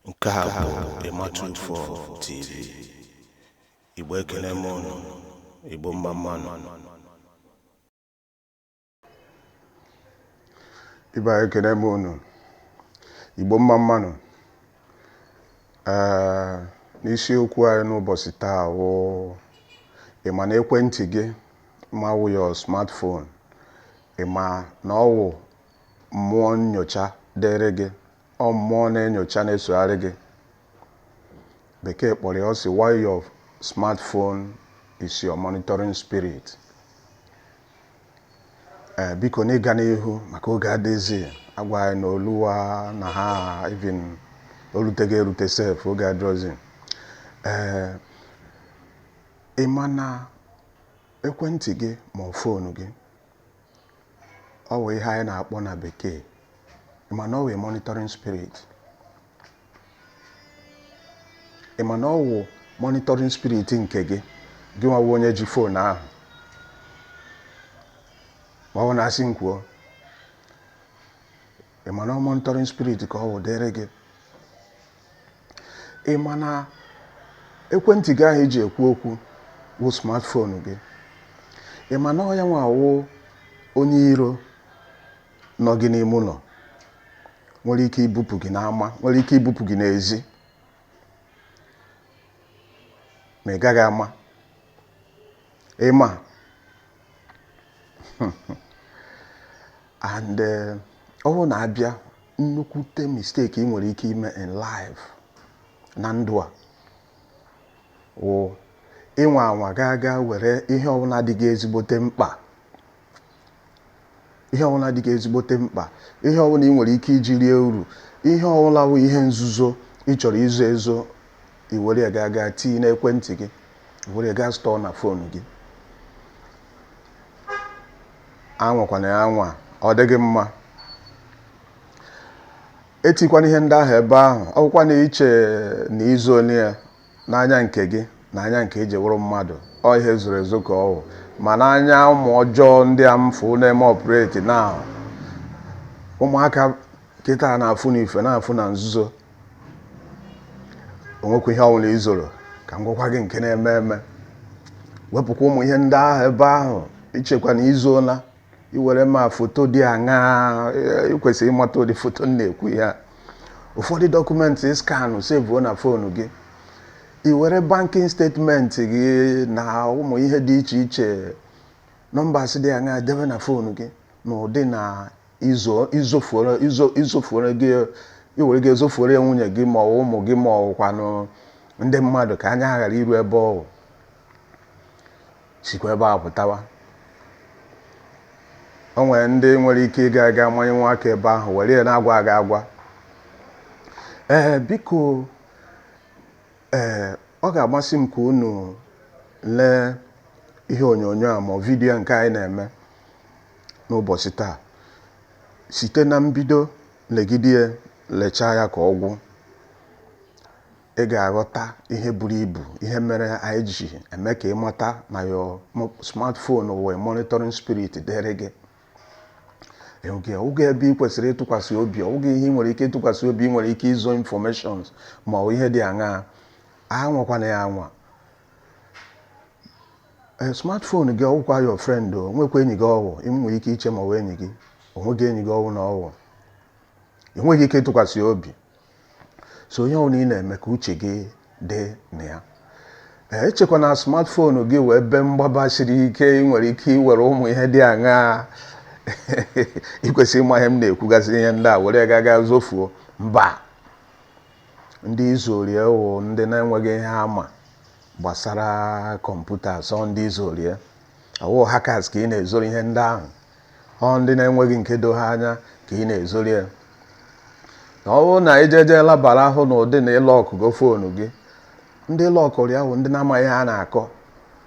Nke a bụ Ịma24 TV. Igbo ekene m ụnụ, Igbo mma mmanụ. Ibe anyị ekene m unu, Igbo mma mmanụ. Ee, n'isiokwu anyị n'ụbọchị taa wụ ị ma na ekwentị gị ma wụ your smartphone, ị ma na ọ wụ mmụọ nnyocha dịrị gị, ọ mmụọ na-enyocha na-esogharị gị. Bekee kpọrọ ya, ọ sị why your smartphone is your monitoring spirit. Ee, biko n'ịga n'ihu maka oge adịghịzi, agwa anyị na oluwa na ha even olutego erute sef, oge adịrọzi. Ee, ị ma na ekwentị gị ma ọ phone gị, ọ wụ ihe anyị na-akpọ na bekee, ị ma na ọ wụ monitoring spirit. Ị ma na ọ wụ monitoring spirit nke gị, gị nwa wụ onye ji phone ahụ. Ma ọ bụ na asị m kwuo, ị ma na ọ monitoring spirit ka ọ wụ dịrị gị. Ị ma na ekwentị gị ahụ iji ekwu okwu wụ smartphone gị, ị ma na ọ ya nwa wụ onye iro nọ gị n'ime ụlọ, nwere ike ibupụ gị n'ama, nwere ike ibupụ gị n'ezi, ma ị gaghị ama. Ị ma and ọ bụrụ na abịa nnukwute mistake ị nwere ike ime in life na ndụ a wụ ịnwa anwa gaa gaa were ihe ọbụla dị gị ezigbote mkpa, ihe ọbụla dị gị ezigbote mkpa, ihe ọbụla ị nwere ike iji rie uru, ihe ọbụla wụ ihe nzuzo ị chọrọ izo ezo, i were ya gaa gaa tinye n'ekwentị gị, i were ya gaa store na phone gị. Anwakwana ya anwa, ọ dịghị mma. Etikwana ihe ndị ahụ ebe ahụ. Ọ bụkwa na iche na izo onye ya n'anya nke gị na anya nke eji wụrụ mmadụ, ọ ihe zoro ezo ka ọ wụ, ma n'anya ụmụ ọjọọ ndị a mfụ na-eme operate na ụmụaka kịta na-afụ n'ife na-afụ na nzuzo, o nwekwa ihe ọbụla izoro. Ka m gwakwa gị nke na-eme eme, wepụkwa ụmụ ihe ndị ahụ ebe ahụ. Ichekwa na izola, iwere ma foto dị aṅaa, ị kwesịrị ịmata ụdị foto m na-ekwu ya. Ụfọdụ document scan sevuo na phone gị, i were banking statement gị na ụmụ ihe dị iche iche, numbers dị aṅaa debe na phone gị, na ụdị na izofuoro gị, iwere gị ezofuoro ya nwunye gị ma ọ ụmụ gị ma ọ kwanụ ndị mmadụ, ka anya ha ghara iru ebe ọ sikwa ebe a pụtawa. O nwere ndị nwere ike ịga aga manye nwa aka ebe ahụ were ya na-agwa aga agwa. Ee, biko, ee, ọ ga-amasị m ka unu lee ihe onyonyo a ma vidiyo nke anyị na-eme n'ụbọchị taa site na mbido, legide lechaa ya ka ọ gwụ. Ị ga-aghọta ihe buru ibu, ihe mere anyị ji eme ka ị mata na your smartphone wee monitoring spirit dịrị gị. Oge ebe ị kwesịrị ịtụkwasị obi, oge ihe ị nwere ike ịtụkwasị obi, ị nwere ike izo informations ma ọ ihe dị aṅaa, anwakwana ya anwa. Smartphone gị ọwụkwa your friend, o nwekwa enyi gị ọwụ. Ị nwere ike iche ma ọ enyi gị, o nweghị enyi gị ọwụ na ọwụ, ị nweghị ike ịtụkwasị obi. So onye ọbụla ị na-eme ka uche gị dị na ya. Echekwa na smartphone gị wee ebe mgbaba siri ike, ị nwere ike iwere ụmụ ihe dị aṅaa ị kwesịrị ịma ihe m na-ekwugasị, ihe ndị a were ga ga zofuo. Mba, ndị izorie wụ ndị na-enweghị ihe ama gbasara kọmputa, sọ ndị izorie ọwụ hackers ka ị na-ezoro ihe ndị ahụ, ọ ndị na-enweghị nke do ha anya ka ị na-ezori ya. Na ọ bụrụ na ijeje labara ahụ na ụdị na ịlọkụgo phone gị, ndị lọkụrụ ya bụ ndị na-amaghị ihe a na-akọ.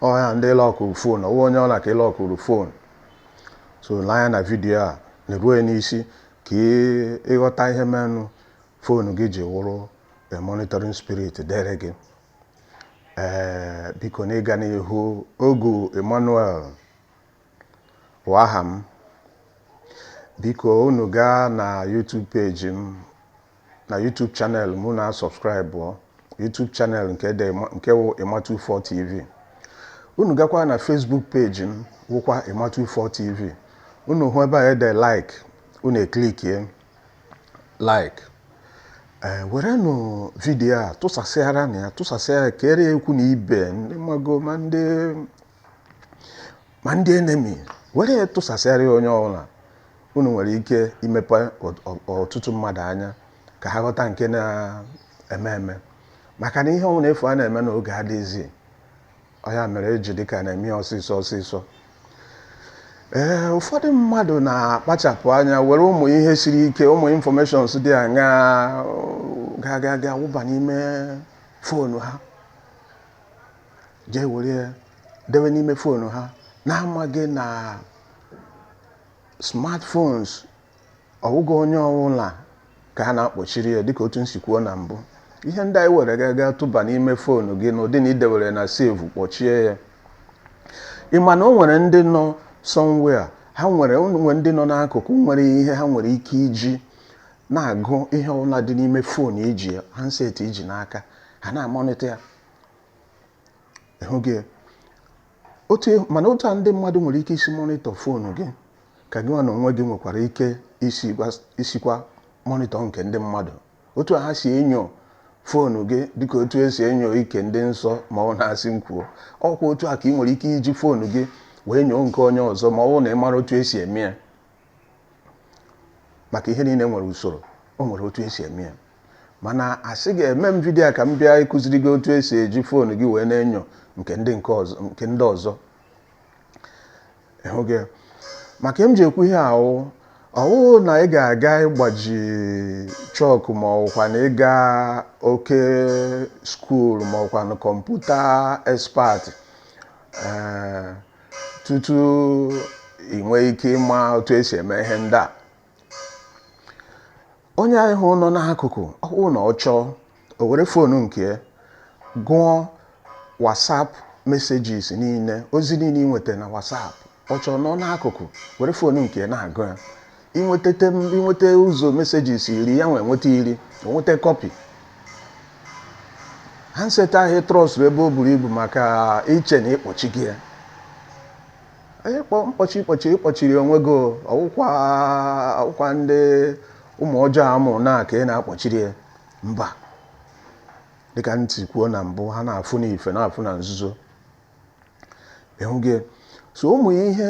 Ọ ya ndị lọkụrụ phone, ọwụ onye ọ na ka ịlọkụrụ phone. So lee anya na vidiyo a na-eruo ya n'isi ka ịghọta ihe menụ phone gị ji wụrụ a monitoring spirit dịrị gị. Ee, biko, n'ịga n'ihu, Ogu Emmanuel bụ aha m. Biko unu gaa na YouTube page m. Na YouTube channel mụ na subscribe YouTube channel nke dị nke wụ Ima24 TV. Unu gakwa na Facebook page m wụkwa Ima24 TV. Unu hụ ebe a ede like, unu eclickie like. Ee, werenụ video a tụsasịara na ya, tụsasịa ya, kere ya ikwu na ibe, ndị mago ma ndị enemy. Were ya tụsasịara ya onye ọbụla. Unu nwere ike imepe ọtụtụ mmadụ anya ka ha ghọta nke na-eme eme, maka na ihe ọbụla efu a na-eme n'oge adịghịzi. Ọ ya mere eji dịka na-eme ya ọsịsọ ọsịsọ. Ee, ụfọdụ mmadụ na-akpachapụ anya were ụmụ ihe siri ike, ụmụ informations dị aṅaa, ga ga ga wụba n'ime phone ha, jee were ya debe n'ime phone ha, na-amaghị na smartphones ọwụghị onye ọbụla ka a na-akpọchiri ya. Dịka otu nsi kwuo na mbụ, ihe ndị anyị were ga ga tụba n'ime phone gị n'ụdị na idewere na safe, kpọchie ya, ị ma na o nwere ndị nọ somewhere, ha nwere nwe ndị nọ n'akụkụ nwere ihe ha nwere ike iji na-agụ ihe ọbụla dị n'ime phone iji, handset iji n'aka ha, na-amonitor ya. Ịhụ gị otu, mana otu a ndị mmadụ nwere ike isi monitor phone gị ka gị nwa na onwe gị nwekwara ike isikwa monitor nke ndị mmadụ. Otu a ha si enyo phone gị, dịka otu esi enyo ike ndị nsọ ma ọ na-asị m kwuo ọkwa, otu a ka ị nwere ike iji phone gị wee nyoo nke onye ọzọ, ma ọ bụrụ na ị mara otu esi eme ya. Maka ihe niile nwere usoro, o nwere otu esi eme ya. Mana asị ga-eme m video ka m bịa ịkụziri gị otu esi eji phone gị wee na-enyo nke ndị nke ọzọ, nke ndị ọzọ. Ịhụ gị, maka m ji ekwu ihe ahụ, ọwụ na ị ga-aga ịgbaji chọkụ, ma ọwụkwa na ịga oke school, ma ọwụkwa na computer expert, ee, tutu ị nwee ike ịma otu esi eme ihe ndị a. Onye ahụ nọ n'akụkụ, ọwụ na ọ chọọ, o were phone nke ya gụọ WhatsApp messages niile, ozi niile ị nweta na WhatsApp. Ọ chọọ nọ n'akụkụ were phone nke ya na-agụ ya. Inweta ụzọ messages 10, ya nwee nweta 10, o nweta copy. Handset ahụ trustụrụ ebe o buru ibu maka iche na ịkpọchi gị ya, ịkpọ mkpọchi ịkpọchiri, ịkpọchiri onwe gị. Ọwụkwa ọwụkwa ndị ụmụ ọjọọ amụ na ka ị na-akpọchiri ya. Mba, dịka ntị kwuo na mbụ, ha na-afụ n'ife, na-afụ na nzuzo. Ịhụ gị, so ụmụ ihe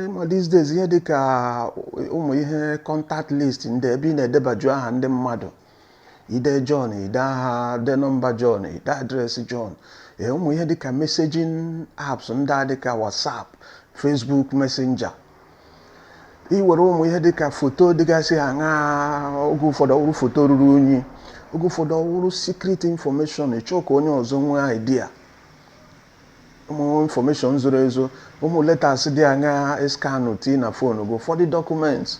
ma these days, ihe dịka ụmụ ihe contact list ndị ebe ị na-edebaju aha ndị mmadụ, ide John, ide aha, de nọmba John, ide address John. Ee, ụmụ ihe dịka messaging apps ndị a dịka WhatsApp, Facebook Messenger, iwere ụmụ ihe dịka foto dịgasị aṅaa. Oge ụfọdụ ọwụrụ foto ruru unyi, oge ụfọdụ ọwụrụ secret information ịchọ ka onye ọzọ nwee idea, ụmụ information zoro ezo, ụmụ letters dị aṅaa, scan tii na phone gị, ụfọdụ documents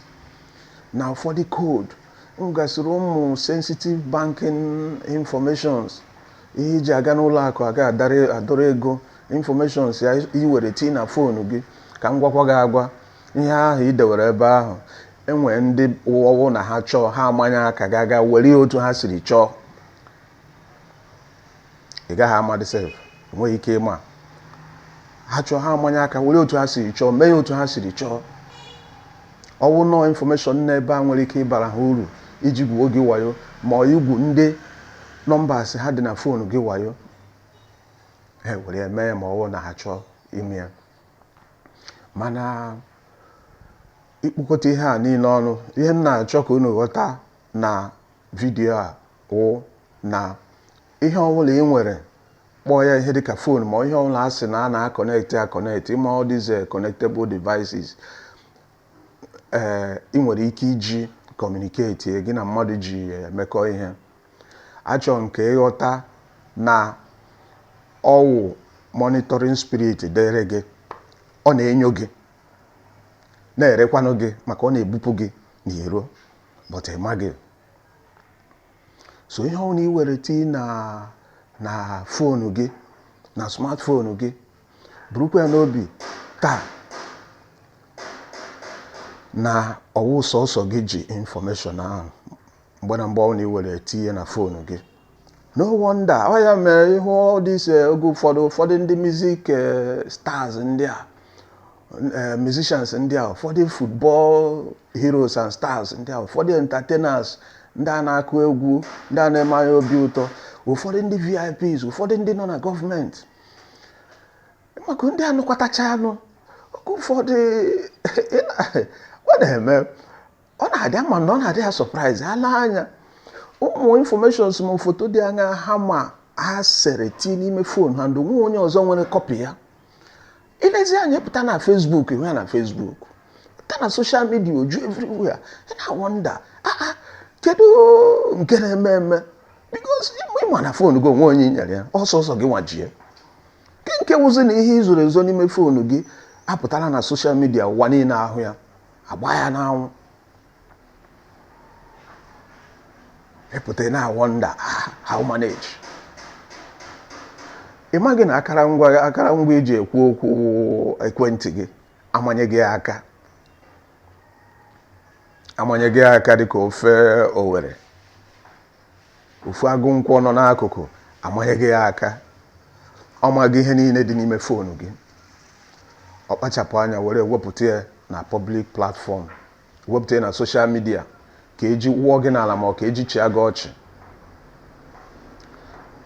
na ụfọdụ code nwegasịrị, ụmụ sensitive banking informations, ihe iji aga n'ụlọ akụ aga adọrọ ego, informations ya iwere tii na phone gị. Ka m gwakwa gị agwa, ihe ahụ ị dewere ebe ahụ, enwere ndị ọwụ na ha chọọ, ha amanye aka ga aga were ya otu ha siri chọọ. Ị gaghị amadị sef, enweghị ike ịma. Ha chọọ, ha amanye aka were otu ha siri chọọ, mee ya otu ha siri chọọ. Ọwụ nọọ information n'ebe a nwere ike ịbara ha uru iji gwuo gị wayo, ma ọ igwu ndị numbers ha dị na phone gị wayo, ha were ya mee ya, ma ọwụ na ha chọọ ime ya. Mana ikpokọta ihe a niile ọnụ, ihe m na-achọ ka unu ghọta na video a wụ na ihe ọbụla ị nwere, kpọọ ya ihe dịka phone, ma ihe ọbụla a sị na a na-aconnect aconnect, ịma all these connectable devices, ee, ị nwere ike iji communicate, gị na mmadụ ji emekọ ihe, achọ nke ịghọta na ọwụ monitoring spirit dịrị gị. Ọ na-enyo gị, na-erekwanụ gị, maka ọ na-ebupụ gị n'iro, but ị maghị. So ihe ọbụla ị were tii na phone gị, na smartphone gị, burukwa ya n'obi taa na ọwụ sọsọ gị ji information ahụ. Mgbe na mgbe ọ na iwere tinye na phone gị, no wonder ọ ya mere ihu all this. Oge ụfọdụ, ụfọdụ ndị music stars ndị a, musicians ndị a, ụfọdụ football heroes and stars ndị a, ụfọdụ entertainers ndị a na-akụ egwu, ndị a na-eme anya obi ụtọ, ụfọdụ ndị VIPs, ụfọdụ ndị nọ na gọọmenti, maka ndị anụkwatacha anụ, oge ụfọdụ ọ na-eme, ọ na-adị ama na ọ na-adị ha surprise. Ha lee anya, ụmụ informations ma foto dị anya ha ma ha sere tii n'ime phone ha, ndị onwe onye ọzọ nwere copy ya. Ilezi anya, pụta na Facebook, ịhụ ya na Facebook, pụta na social media, oju everywhere. Ị na-wonder, ah ah, kedu nke na-eme eme? Because ịma na phone gị, onwe onye nyere ya, ọsọsọ gị nwajie nke wụzi na ihe izoro ezo n'ime phone gị apụtala na social media, ụwa niile ahụ ya, agba ya n'anwụ. Ịpụta na wonder how manage. Ị maghị na akara ngwa iji ekwu okwu, ekwentị gị, amanye gị aka, amanye gị aka dịka ofe Owere ofu agụ nkwọ nọ n'akụkụ, amanye gị aka. Ọ maghị ihe niile dị n'ime phone gị. Ọ kpachapụ anya were wepụta ya na public platform, wepụta ya na social media, ka eji wụọ gị n'ala ma ọ ka eji chịa gị ọchị.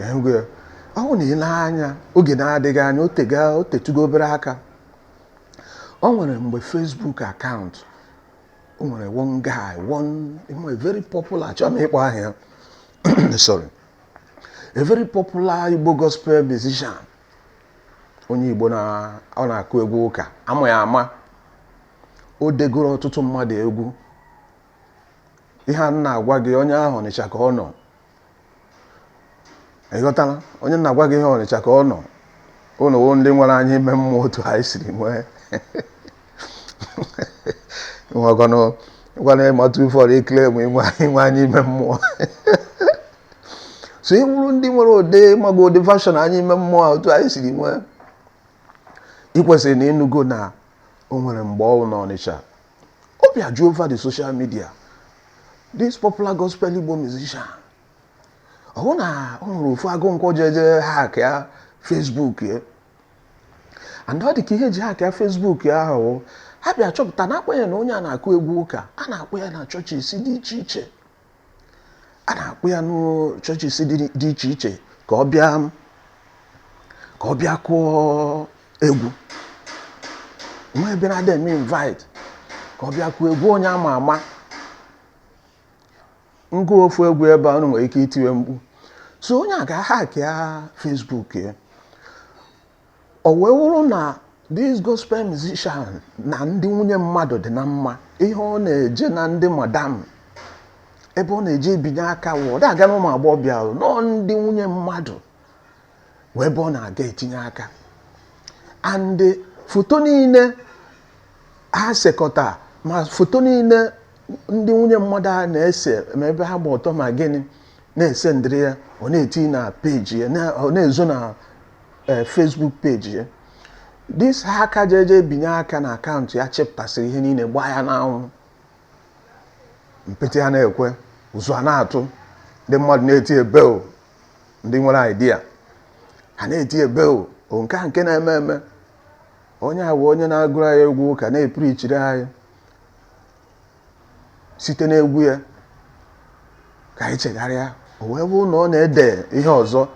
Ịhụgo ya? Ọ bụ na ile anya, oge na-adịghị anya, o tega, o tetugo obere aka, o nwere mgbe Facebook account, o nwere one guy, one a very popular, achọrọ m ịkpọ aha ya, sorry, a very popular Igbo gospel musician, onye Igbo na ọ na-akụ egwu ụka, ama ya ama, o degoro ọtụtụ mmadụ egwu. Ihe a m na-agwa gị, onye ahụ, Ọnịcha ka ọ nọ. Ị ghọtala? Onye na-agwa gị ihe, Ọnịcha ka ọ nọ. Ụnụ wụ ndị nwere anya ime mmụọ otu anyị siri nwee nwekwanụ gwana ịmata ụfọdụ ikele ma inwe anya ime mmụọ. So ị wụrụ ndị nwere ụdị mago ụdị version anya ime mmụọ a otu anyị siri nwee, ị kwesịrị na ịnụgo na o nwere mgbe ọ n'Ọnịcha, ọ bịa ju over the social media, this popular gospel Igbo musician, ọ hụ na o nwere ofu agụ nkwọ jeje hack ya Facebook ya. And ọ dị ka ihe eji hack ya Facebook ya ahụ, ha bịa chọpụta na akpọ ya na onye a na-akụ egwu ụka, a na-akpọ ya na chọọchị dị iche iche, a na-akpọ ya n'chọọchị dị iche iche ka ọ bịa kụọ egwu. Nwa ebe na-adị eme invite ka ọ bịa kụọ egwu, onye ama ama ngụ ofu egwu ebe a, unu nwere ike itiwe mkpu. So onye a ga-hack ya Facebook ya, o wee wụrụ na this gospel musician na ndị nwunye mmadụ dị na mma. Ihe ọ na-eje na ndị madam, ebe ọ na-eje ebinye aka, wụ ọ na-aga na ụmụ agbọghọbịa nọọ, ndị nwunye mmadụ wee ebe ọ na-aga etinye aka. And foto niile ha sekọta, ma foto niile ndị nwunye mmadụ a na-ese, ma ebe ha gba ọtọ, ma gịnị na-ese ndịrị ya, ọ na-eti na peji ya, ọ na-ezo na Facebook peji ya. This ha aka jeje binye aka na account ya, chepụtasịrị ihe niile, gbaa ya n'anwụ. Mpịtị ya na-ekwe, ụzụ a na-atụ, ndị mmadụ na-eti ebe o, ndị nwere idea ha na-eti ebe o, o nke a nke na-eme eme. Onye a bụ onye na-agụrụ anyị egwu ụka, na-epreachiri anyị site n'egwu ya ka anyị chegharịa, o wee bụrụ na ọ na-ede ihe ọzọ.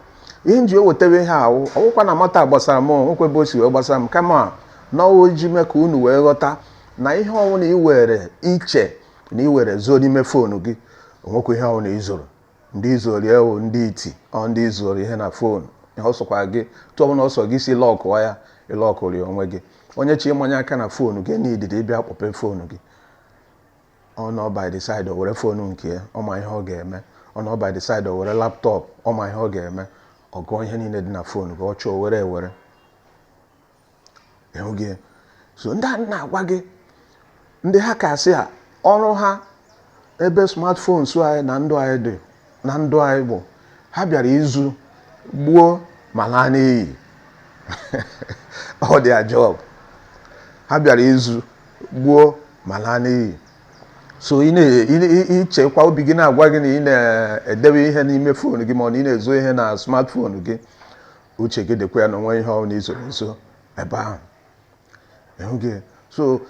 Ihe m ji ewetebe ihe awụ, ọwụkwa na mata gbasara m, nwekwa ebe o si wee gbasara m, kama na ọ iji mee ka unu wee ghọta na ihe ọbụla ị were iche na ị were zoo n'ime phone gị, onwekwa ihe ọbụla izoro. Ndị izoro ewu, ndị iti ọ, ndị izoro ihe na phone, ihe ọ sọkwa gị tụọ ọbụla ọsọ gị si lockụọ ya, ịlockụrụ ya onwe gị. Onye chi ịmanye aka na phone gị n'ididi ịbịa kpọpe phone gị, ọ nọ by the side, o were phone nke ya, ọ ma ihe ọ ga-eme. Ọ nọ by the side, o were laptop, ọ ma ihe ọ ga-eme. Ọ gụọ ihe niile dị na phone gị, ọ chọọ were ewere ịhụ gị. So ndị a na-agwa gị, ndị ha kasị a, ọrụ ha ebe smartphones anyị na ndụ anyị dị na ndụ anyị bụ ha bịara izu, gbuo ma laa n'iyi. Ọ dị a job, ha bịara izu, gbuo ma laa n'iyi. So ị na-echekwa, obi gị na-agwa gị na ị na-edebe ihe n'ime phone gị, ma ọ na ị na-ezo ihe na smartphone gị. Uche gị dịkwa ya na onwe ihe ọbụla izoro ezo ebe ahụ ịhụ gị. So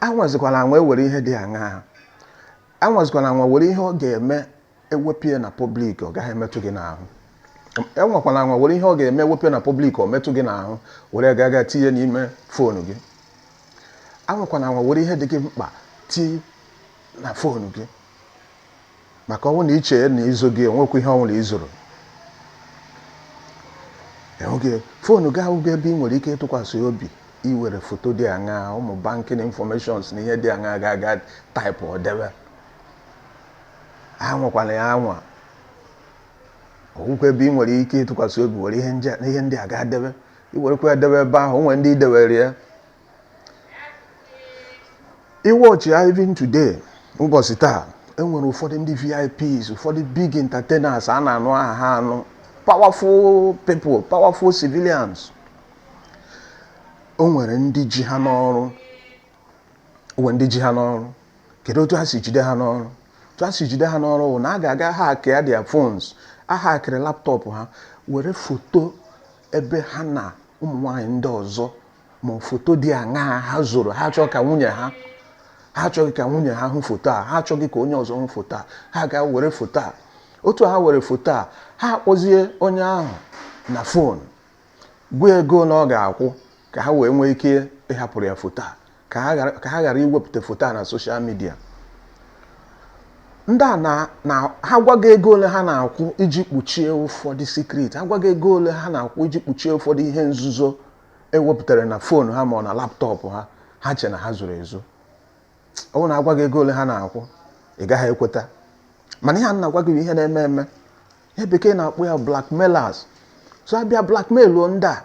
anwazikwala anwa ewere ihe dị aṅaa, anwazikwala anwa were ihe ọ ga-eme ewepụ ya na public, ọ gaghị emetụ gị n'ahụ. Enwekwala anwa were ihe ọ ga-eme ewepụ ya na public, ọ metụ gị n'ahụ, were ga ga tinye n'ime phone gị. Anwakwana anwa were ihe dị gị mkpa tinye na phone gị, maka ọnwụ na iche na izo gị, enwekwa ihe ọbụla izoro. Ịhụ gị, phone gị ahụghị ebe ị nwere ike ịtụkwasị obi iwere foto dị aṅaa, ụmụ banking informations na ihe dị aṅaa ga-aga type debe. Anwakwana ya anwa. Ọgwụkwa ebe ị nwere ike ịtụkwasị obi were ihe ndị a ga debe, iwerekwa ya debe ebe ahụ. Onwe ndị idewere ya iwọchị ya. Even today, ụbọchị taa, enwere ụfọdụ ndị VIPs, ụfọdụ big entertainers a na-anụ aha ha anụ, powerful people, powerful civilians. O nwere ndị ji ha n'ọrụ, o nwere ndị ji ha n'ọrụ. Kedu otu ha si jide ha n'ọrụ? Otu ha si jide ha n'ọrụ bụ na a ga-aga hack ya their phones, a hackịrị laptop ha, were foto ebe ha na ụmụ nwaanyị ndị ọzọ, ma foto dị aṅaa ha zoro. Ha chọọ ka nwunye ha, ha achọghị ka nwunye ha hụ foto a, ha achọghị ka onye ọzọ hụ foto a, ha ga were foto a. Otu ha were foto a, ha akpọzie onye ahụ na phone, gwa ego na ọ ga-akwụ ka ha wee nwee ike ịhapụrụ ya foto a, ka ha ghara iwepụta foto a na social media. Ndị a na ha gwago ego ole ha na-akwụ iji kpuchie ụfọdụ secret, ha gwago ego ole ha na-akwụ iji kpuchie ụfọdụ ihe nzuzo ewepụtara na phone ha ma ọ na laptop ha. Ha che na ha zoro ezo. Ọ bụrụ na agwa gị ego ole ha na-akwụ, ị gaghị ekweta. Mana ihe a na-agwa gị bụ ihe na-eme eme. Ihe Bekee na-akpọ ya blackmailers. So abịa blackmail ndị a,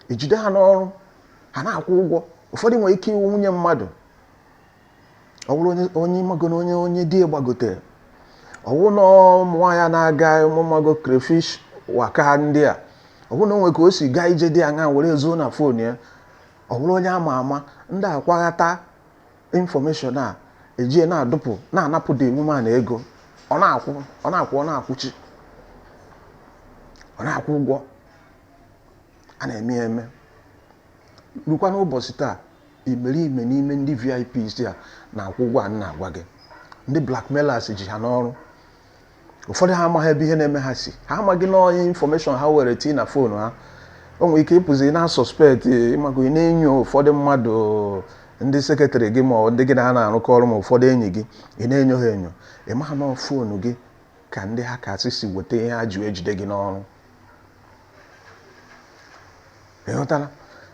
ejide ha n'ọrụ, ha na-akwụ ụgwọ. Ụfọdụ nwere ike iwu nwunye mmadụ. Ọ bụrụ onye onye mago na onye di gbagotere, ọ bụrụ na ụmụ nwaanyị na-aga ụmụmago crayfish waka ndị a, ọ bụrụ na o nwere ka o si gaa ije dị aṅa were zuo na phone ya, ọ bụrụ onye ama ama, ndị akwaghata information a ejie na-adụpụ, na-anapụ the woman ego ọ na-akwụ, ọ na-akwụ, ọ na-akwụchi, ọ na-akwụ ụgwọ a na-eme ya eme. Rukwa n'ụbọchị taa, imerime n'ime ndị VIPs a na-akwụ ụgwọ a m na-agwa gị. Ndị blackmailers ji ha n'ọrụ. Ụfọdụ ha amaghị ebe ihe na-eme ha si. Ha amaghị na onye information ha were tii na phone ha. O nwere ike ịpụzi na suspect, ịmago, ị na-enyo ụfọdụ mmadụ, ndị secretary gị ma ọ ndị gị na ha na-arụkọ ọrụ, ma ụfọdụ enyi gị, ị na-enyo ha enyo. Ị maha na phone gị ka ndị ha kasị si weta ihe ha ji wee jide gị n'ọrụ. Ị ghọtara?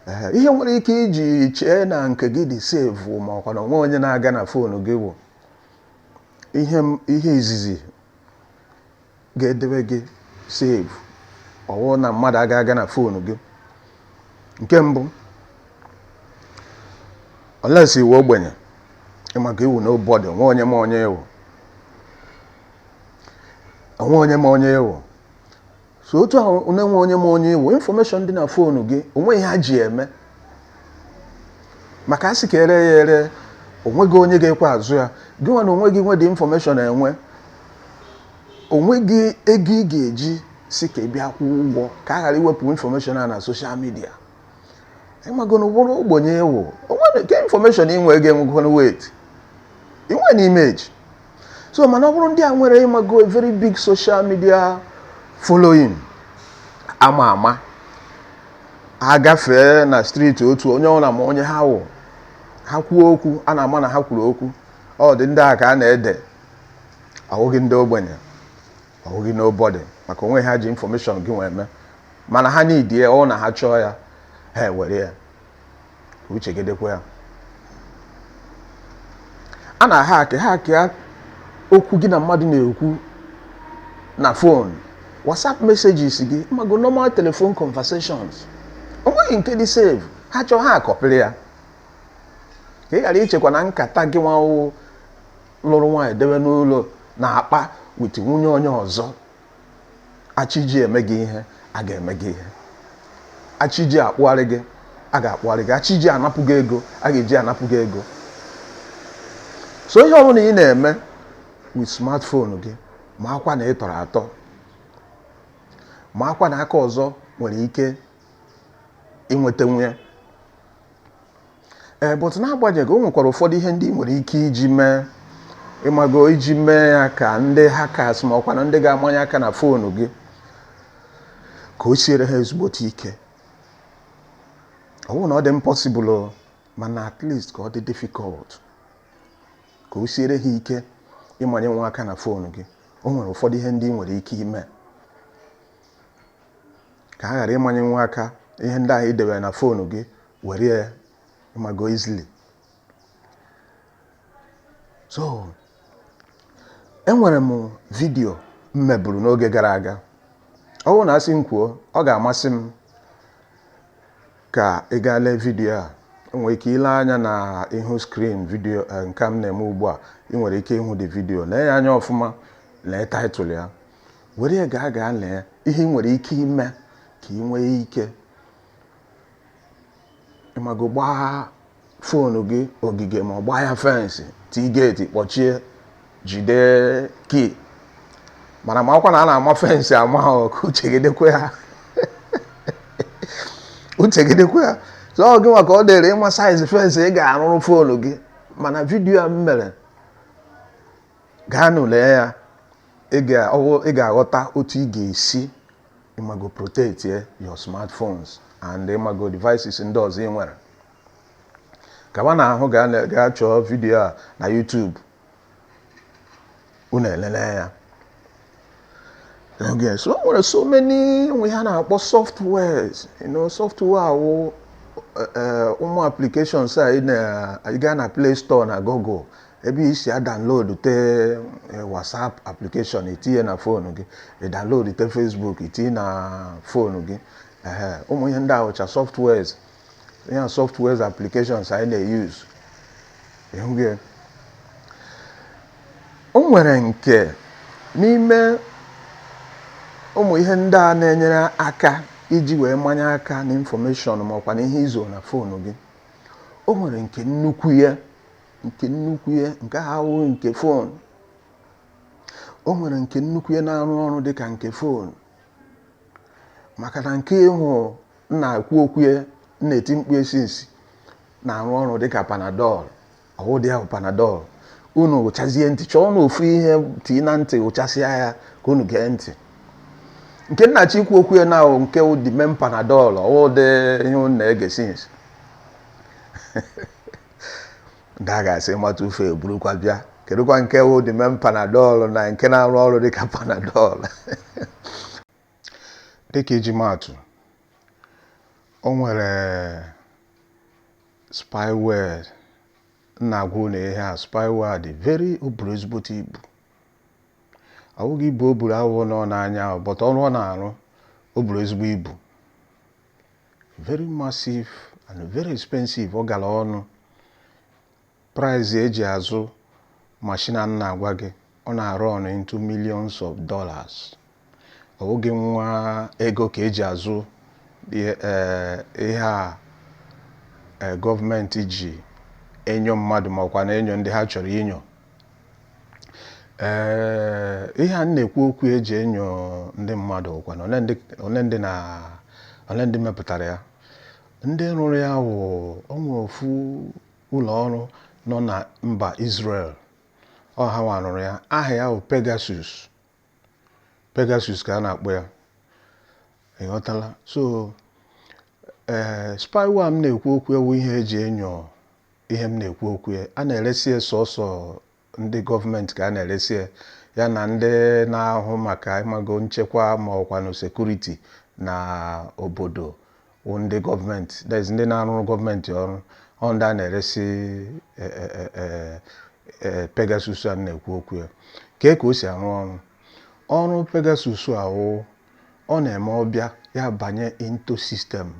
Ee, ihe nwere ike iji chee na nke gị dị safe, ma ọkwa na onwe onye na-aga na phone gị, bụ ihe izizi ga-edebe gị safe, ọwụ na mmadụ aga aga na phone gị. Nke mbụ, unless iwu ogbenye, ịmaka iwu nobody, onwe onye ma onye ewu, onwe onye ma onye ewu. So otu ahụ na-enwe onye ma onye ewu, information dị na phone gị, onwe ihe ha ji eme, maka a sị ka ere ya ere, onweghị onye ga-ekwe azụ ya. Gị nwa na onwe gị nwe dị information enwe, onwe gị ego ị ga-eji si ka ị bịa kwụọ ụgwọ ka a ghara iwepụ information a na social media. Ịmago na ụbụrụ ogbenye ewu, onwe ke information ị nwee ga-enwekwana weight inwe na image. So mana ọ bụrụ ndị a nwere, ịmago, a very big social media following, ama ama, agafee na street, otu onye ọ na-ama onye ha wụ, ha kwuo okwu, a na-ama na ha kwuru okwu. Ọ dị ndị a ka a na-ede, ọwụghị ndị ogbenye, ọwụghị nobody, maka onwe ha ji information gị nwee mee. Mana ha need ya, ọ na ha chọọ ya, ha ewere ya. Ka uche gị dịkwa ya. A na hack hack ya okwu gị na mmadụ na-ekwu na phone, WhatsApp messages gị, mago normal telephone conversations. O nweghị nke dị safe. Ha chọọ, ha akọpịrị ya, ka ị ghara ichekwa na nkata gị nwa lụrụ nwaanyị debe n'ụlọ na-akpa with nwunye onye ọzọ. Achiji eme gị ihe, a ga-eme gị ihe. Achiji akpụgharị gị, a ga-akpụgharị gị. Achiji anapụ gị ego, a ga-eji anapụ gị ego. So ihe ọbụla ị na-eme with smartphone gị, ma akwa na ị tọrọ atọ, ma akwa na aka ọzọ nwere ike inweta nwunye. Ee, but n'agbanyeghị, o nwekwara ụfọdụ ihe ndị ị nwere ike iji mee, ịmago, iji mee ya ka ndị hackers ma ọkwa na ndị ga-amanye aka na phone gị, ka o siere ha ezigbote ike. Ọ bụrụ na ọ dị impossible o, mana at least ka ọ dị difficult, ka o siere ha ike ịmanye nwa aka na phone gị. O nwere ụfọdụ ihe ndị ị nwere ike ime ka ha ghara ịmanye nwa aka ihe ndị ahụ ị debere na phone gị were ya, ịmago, easily. So enwere m video m meburu n'oge gara aga. Ọ bụrụ na asị m kwuo, ọ ga-amasị m ka ị gaa lee video a. Enwere ike ile anya na ihu screen video nke m na-eme ugbu a. Ị nwere ike ịhụ the video. Lee ya anya ọfụma, lee title ya, were ya gaa lee ihe ị nwere ike ime ka ị nwee ike, ịmago, gbaa phone gị ogige ma ọ gbaa ya fence, tii gate, kpọchie, jide key. Mana ma akwa na a na-ama fence ama ahụ, ka uche gị dịkwa ya, uche gị dịkwa ya. So ọ gị maka ọ dịrị ịma size fence ị ga-arụrụ phone gị. Mana video a m mere, gaa nụ lee ya, ị ga-aghọta otu ị ga-esi, ịmago, protect your smartphones and, ịmago, devices ndị ọzọ ị nwere. Gaba na ahụ, gaa chọọ video a na YouTube, unu elele ya. Okay, so o nwere so many nwe ihe a na-akpọ softwares. Software awụ ụmụ applications a ị gaa na Play Store na Google, ebe i si a download te WhatsApp application, itinye na phone gị, ị download te Facebook, itinye na phone gị. Ehe, ụmụ ihe ndị a wụcha softwares, ihe a softwares applications anyị na-use. Ịhụ gị, o nwere nke n'ime ụmụ ihe ndị a na-enyere aka iji wee manye aka na information ma ọkwa na ihe izo na phone gị. O nwere nke nnukwu ya, nke nnukwu ya, nke ahụ awụghị nke phone. O nwere nke nnukwu ya na-arụ ọrụ dịka nke phone, maka na nke ịhụ m na-ekwu okwu ya, m na-eti mkpu esi nsi, na-arụ ọrụ dịka Panadol. Ọwụdị ahụ Panadol, unu ụchazie ntị, chọọ na ofu ihe tii na ntị, ụchasịa ya ka unu gee ntị. Nke nnachi ikwu okwu ya na nke dị main Panadol, ọwụdị ihe unu na-ege since. Ndị a ga-asị mata ufe eburukwa bịa, kedụkwa nke wụ the main Panadol na nke na-arụ ọrụ dịka Panadol? Dịka iji maatụ, o nwere spyware na-agwa unu ihe a. Spyware dị very, o buru ezigbote ibu. Ọ bụghị ibu o buru awụ nọ n'anya, but ọrụ ọ na-arụ, o buru ezigbo ibu, very massive and very expensive. Ọ gara ọnụ, price eji azụ machine a na-agwa gị, ọ na-arụ ọnụ into millions of dollars. Ọ bụghị nwa ego ka eji azụ ihe a gọọmenti ji enyo mmadụ ma ọkwa na enyo ndị ha chọrọ inyo. Ee, ihe a na-ekwu okwu eji enyo ndị mmadụ kwa na ole ndị mepụtara ya, ndị rụrụ ya wụ, o nwere ofu ụlọ ọrụ nọ na mba Israel. Ọ ha nwa rụrụ ya. Aha ya bụ Pegasus. Pegasus ka a na-akpọ ya, ịghọtala? So ee, spyware m na-ekwu okwu ewu, ihe eji enyo ihe m na-ekwu okwu ya, a na-eresi ya sọsọ ndị gọọmenti ka a na-eresi ya, ya na ndị na-ahụ maka, ịmago, nchekwa ma ọkwanụ security na obodo wụ ndị gọọmenti, that is, ndị na-arụrụ gọọmenti ọrụ. Ọ ndị a na-eresi Pegasus a na-ekwu okwu ya. Kee ka o si arụ ọrụ? Ọrụ Pegasus awụ, ọ na-eme ọbịa ya banye into system,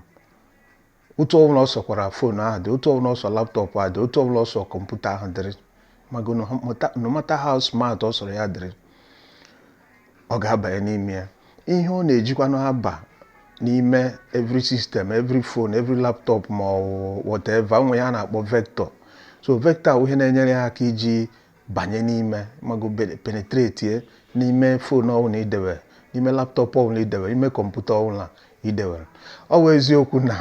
otu ọbụla ọ sọkwara phone ahụ dị, otu ọbụla ọsọ laptop ahụ dị, otu ọbụla ọsọ kọmputa ahụ dịrị, mago, no matter how smart ọ sọrọ ya dịrị, ọ ga-abanye n'ime ya. Ihe ọ na-ejikwanụ aba n'ime every system, every phone, every laptop ma ọ whatever, nwe ya a na-akpọ vector. So vector wụ ihe na-enyere ya aka iji banye n'ime, mago penetrate n'ime phone ọbụla idewere, n'ime laptop ọbụla idewere, n'ime kọmputa ọbụla idewere. Ọ bụ eziokwu na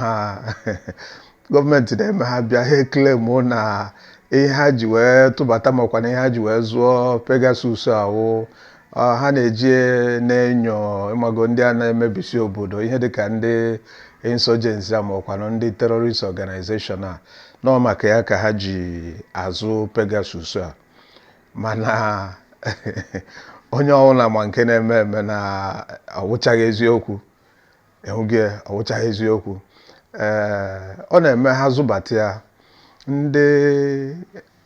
gọọmenti na-eme ha bịa, ha eclaim na ihe ha ji wee tụbata makwa na ihe ha ji wee zụọ Pegasus awụ ha na-eji na-enyo, ịmago, ndị a na-emebisi obodo, ihe dịka ndị insurgency a makwanụ ndị terrorist organization a nọ. Maka ya ka ha ji azụ Pegasus a. Mana onye ọbụla ma nke na-eme eme na ọwụchaghị eziokwu. Ehụghị, ọwụchaghị eziokwu. Ee, ọ na-eme ha zụbata ya, ndị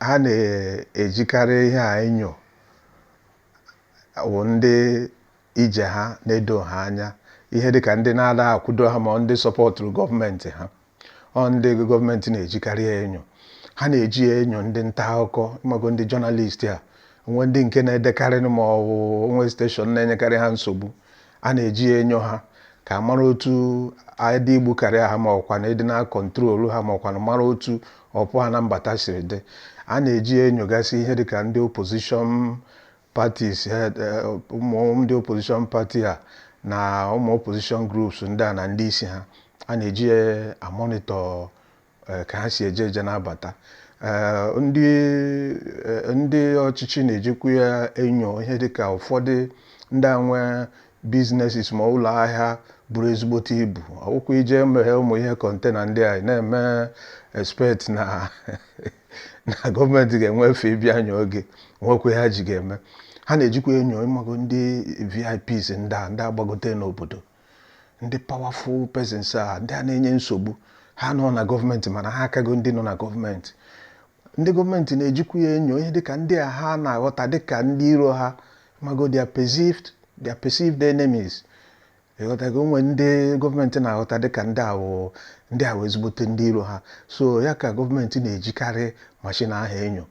ha na-ejikarị ihe a enyo wụ ndị ije ha na-edo ha anya, ihe dịka ndị na-ada akwụdo ha ma ndị supportụrụ gọọmenti ha. Ọ ndị gọọmenti na-ejikarị ya enyo. Ha na-eji ya enyo ndị nta akụkọ, ịmago, ndị journalist a, onwe ndị nke na-edekarị ma ọ bụ onwe station na-enyekarị ha nsogbu. A na-eji ya enyo ha ka a mara otu adị igbu karịa ha, ma ọkwa na ịdị na control ha, ma ọkwa na mara otu ọpụ ha na mbata siri dị. A na-eji ya enyogasị ihe dịka ndị opposition parties, ụmụ ndị opposition party a na ụmụ opposition groups ndị a na ndị isi ha. A na-eji ya amonitor ka ha si eje eje na-abata. Ndị ọchịchị na-ejikwa ya enyo ihe dịka ụfọdụ ndị a nwee businesses ma ụlọ ahịa buru ezigbote ibu. Ọwụkwa ije meghe ụmụ ihe container ndị a na-eme expect na gọọmenti ga-enwe efe ịbịa nyoo gị, nwekwa ha ji ga-eme. Ha na-ejikwa enyo, ịmago, ndị VIPs ndị a, ndị agbagote n'obodo, ndị powerful persons a, ndị a na-enye nsogbu. Ha nọ na gọọmenti mana ha akago ndị nọ na gọọmenti. Ndị gọọmenti na-ejikwa ya enyo ihe dịka ndị a ha na-aghọta dịka ndị iro ha, mago their perceived enemies. Ịghọtago? Onwe ndị gọọmenti na-aghọta dịka ndị awụ ezigbote ndị iro ha. So ya ka gọọmenti na-ejikarị machine ahụ enyo.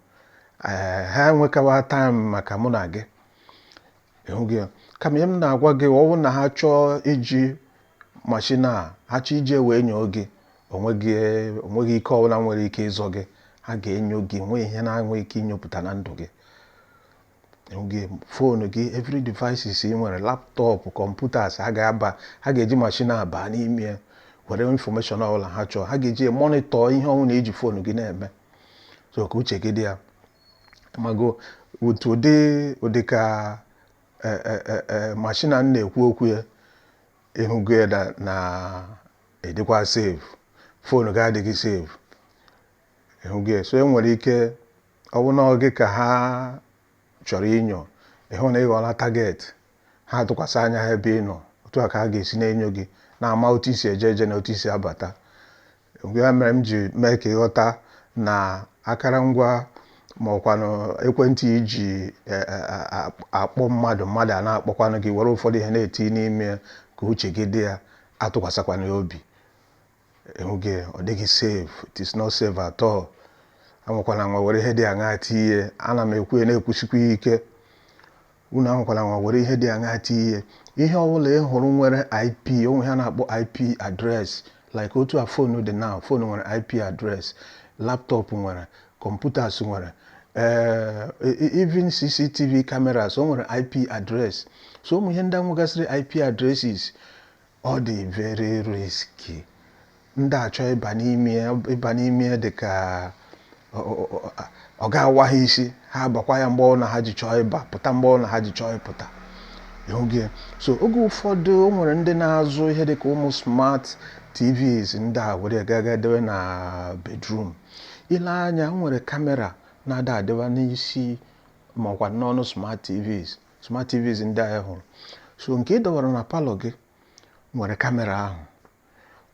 Ee, ha enwekawa time maka mụ na gị. Ịhụ gị, kama ihe m na-agwa gị, ọ bụrụ na ha chọọ iji machine a, ha chọọ iji wee nyoo gị, onweghị onweghị ike ọbụla nwere ike ịzọ gị. Ha ga-enyo gị, nwee ihe na-enwe ike inyopụta na ndụ gị. Ịhụ gị, phone gị, every devices ị nwere, laptop, computers, ha ga-aba, ha ga-eji machine a baa n'ime ya were information ọbụla ha chọọ. Ha ga-eji monitor ihe ọbụla iji phone gị na-eme. So ka uche gị dị ya. Mago otu ụdị ụdị ka machine a na-ekwu okwu ya, ịhụgo ya na edịkwa safe, phone gị adịghị safe. Ịhụgo ya? So e nwere ike ọ bụ na ọ gị ka ha chọrọ inyo, ịhụ na ịghọla target ha. Tụkwasị anya ha ebe ị nọ, otu a ka ha ga-esi na-enyo gị, na-ama otu isi eje eje na otu isi abata. Ya mere m ji mee ka ịghọta na akụrụngwa ma ọkwanụ ekwentị iji akpọ mmadụ, mmadụ a na-akpọkwanụ gị, were ụfọdụ ihe na-eti n'ime ya, ka uche gị dị ya. Atụkwasịkwana ya obi. Ịhụ gị, ọ dịghị safe. It is not safe at all. Anwakwana nwa were ihe dị aṅaa tinye. Ana m ekwu ya, na-ekwusikwa ya ike, unu anwakwala nwa were ihe dị aṅaa tinye. Ihe ọbụla ị hụrụ nwere IP, onwe ha na-akpọ IP address, like otu a phone dị now, phone nwere IP address, laptop nwere, computers nwere, even CCTV cameras o nwere IP address. So ụmụ ihe ndị a nwegasịrị IP addresses, ọ dị very risky. Ndị achọ ịba n'ime ya, ịba n'ime ya dị ka ọ ga-awa ha isi. Ha abakwa ya mgbe ọ na ha ji chọọ ịba pụta, mgbe ọ na ha ji chọọ ịpụta. Ịhụ gị? So oge ụfọdụ o nwere ndị na-azụ ihe dịka ụmụ smart TVs ndị a were gaga dewe na bedroom. Ile anya, o nwere camera na-ada adịwa n'isi ma ọkwa n'ọnụ smart TVs, smart TVs ndị a hụrụ. So nke ị dọwara na parlour gị nwere camera ahụ,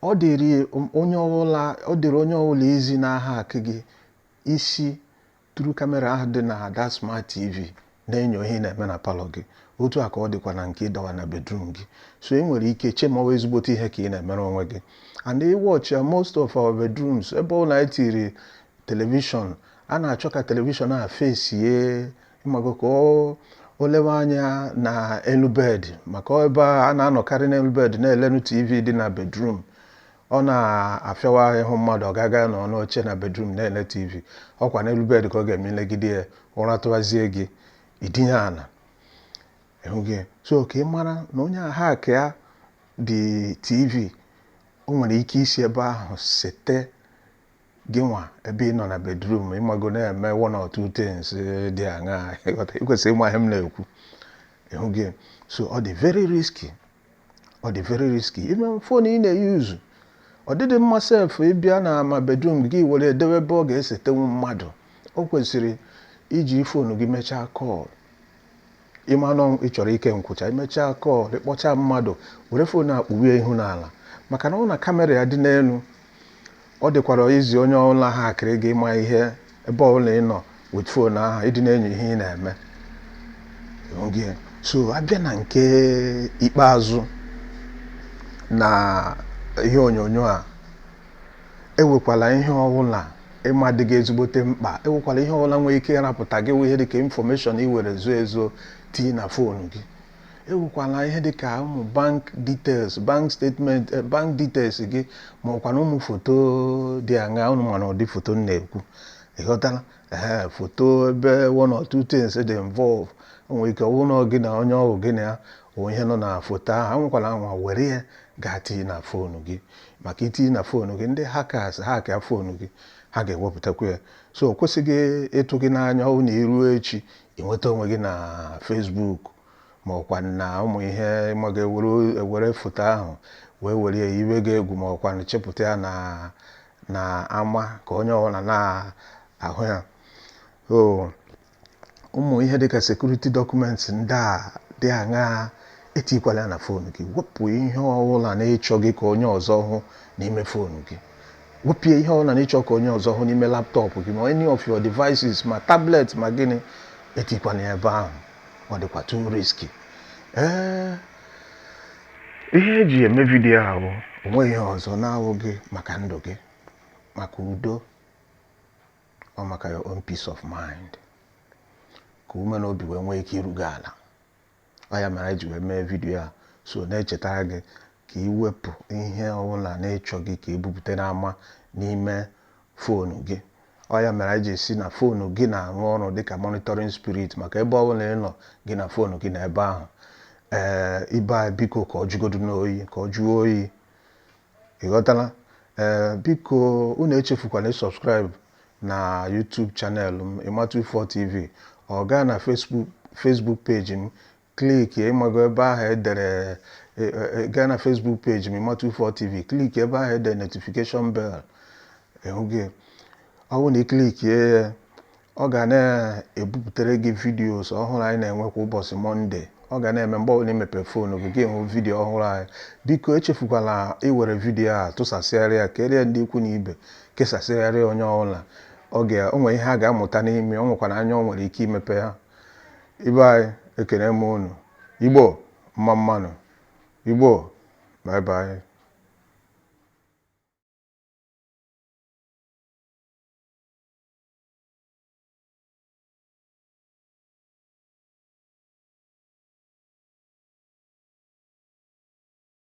ọ dịrị onye ọbụla, ọ dịrị onye ọbụla izi n'aha akụ gị isi tụrụ camera ahụ dị na that smart TV na-enyo ihe ị na-eme na parlour gị. Otu a ka ọ dịkwa na nke ịdọwa na bedroom gị. So ị nwere ike chemawa ezigbote ihe ka ị na-emere onwe gị. And ị watch ya, most of our bedrooms, ebe ọ na etiri television, a na-achọ ka television a fesie, ịmago, ka o lewe anya na elu bed, maka ebe a na-anọkarị n'elu bed na-elenu TV dị na bedroom. Ọ na-afịawa ahụ ịhụ mmadụ, ọ gaga nọ n'oche na bedroom na-ele TV, ọkwa n'elu bed ka ọ ga-eme nlegide ya, ụra tụwazie gị, idinye ala ịhụ gị. So ka ị mara na onye a hack ya dị TV, o nwere ike isi ebe ahụ sete gị nwa ebe ị nọ na bedroom, ịmago, na-eme one or two things dị aṅaa. Ị kwesịrị ịma ihe m na-ekwu, ịhụ gị. So ọ dị very risky, ọ dị very risky. Even phone ị na-eyuzu, ọ dịdị mma sef ịbịa na ma bedroom gị were edewe ebe ọ ga-esetenwu mmadụ. O kwesịrị iji phone gị mechaa call, ịmanụ ị chọrọ ike nkwụcha, imechaa call, ịkpọcha mmadụ, were phone a kpuwe ihu n'ala, maka na ọ na camera ya dị n'elu, ọ dịkwara izi onye ọbụla ha akịrị gị ịma ihe ebe ọbụla ị nọ with phone ahụ ịdị na-enyo ihe ị na-eme gị. So abịa na nke ikpeazụ na ihe onyonyo a, ewekwala ihe ọbụla ịma dị gị ezigbote mkpa, ewekwala ihe ọbụla nwere ike ịrapụta gị ihe dịka information ị were zo ezo tinye na phone gị. Ewekwala ihe dịka ụmụ bank details, bank statement, bank details gị, ma ọkwa na ụmụ foto dị aṅa ụnụ, mana ụdị foto m na-ekwu, ịghọtala? Ee, foto ebe one or two things dị involve, o nwere ike ọ bụrụ na gị na onye ọhụụ gị na ya o ihe nọ na foto ahụ, anwekwala anwa were ya gaa tinye na phone gị, maka itinye na phone gị, ndị hackers hack ya phone gị, ha ga-ewepụtakwa ya. So o kwesịghị ịtụ gị n'anya ọ na iruo echi ịnweta onwe gị na Facebook, ma ọkwa na ụmụ ihe ma ga-ewere ewere foto ahụ wee were ya iwe gị egwu, ma ọkwa chepụta ya na ama ka onye ọbụla na-ahụ ya. So ụmụ ihe dịka security documents ndị a dị aṅaa, etikwala ya na phone gị. Wepụ ihe ọbụla na-ịchọ gị ka onye ọzọ hụ n'ime phone gị. Wepụ ihe ọbụla na-ịchọ ka onye ọzọ hụ n'ime laptop gị, ma any of your devices, ma tablet, ma gịnị, etikwana ya ebe ahụ. Ọ dịkwa too risky. Ee, ihe eji eme video a bụ onweghị ihe ọzọ na-awụ gị maka ndụ gị, maka udo, ọ maka your own peace of mind, ka ume na obi wee nwee ike iru gị ala. Ọ ya mere eji wee mee video a, so na-echetara gị ka ị wepụ ihe ọbụla na-ịchọ gị ka ebupụta n'ama n'ime phone gị. Ọ ya mere anyị ji esi na phone gị na-arụ ọrụ dịka monitoring spirit, maka ebe ọbụla ị nọ, gị na phone gị na ebe ahụ. Ee, ibe anyị, biko, ka ọ jụgodu n'oyi, ka ọ jụọ oyi, ị ghọtala? Ee, biko, unu echefukwana ịsubscribe na YouTube channel m, Ima24 TV. Ọ gaa na Facebook page m, click, ịmago ebe ahụ edere, gaa na Facebook page m, Ima24 TV, click ebe ahụ edere notification bell. Ịhụ gị, ọ bụrụ na ị clickie ya, ọ ga na-ebupụtere gị videos ọhụrụ anyị na-enwe kwa ụbọchị Monday. Ọ ga na-eme mgbe ọbụla imepe phone gị, gị hụ video ọhụrụ anyị. Biko, echefukwala iwere video a tụsasịgharị ya, kerie ndị ikwu na ibe, kesasịgharị onye ọbụla. Ọ ga o nwere ihe a ga-amụta n'ime, o nwekwara anya o nwere ike imepe ya. Ibe anyị, ekene m unu. Igbo mma mmanụ, Igbo, bye bye.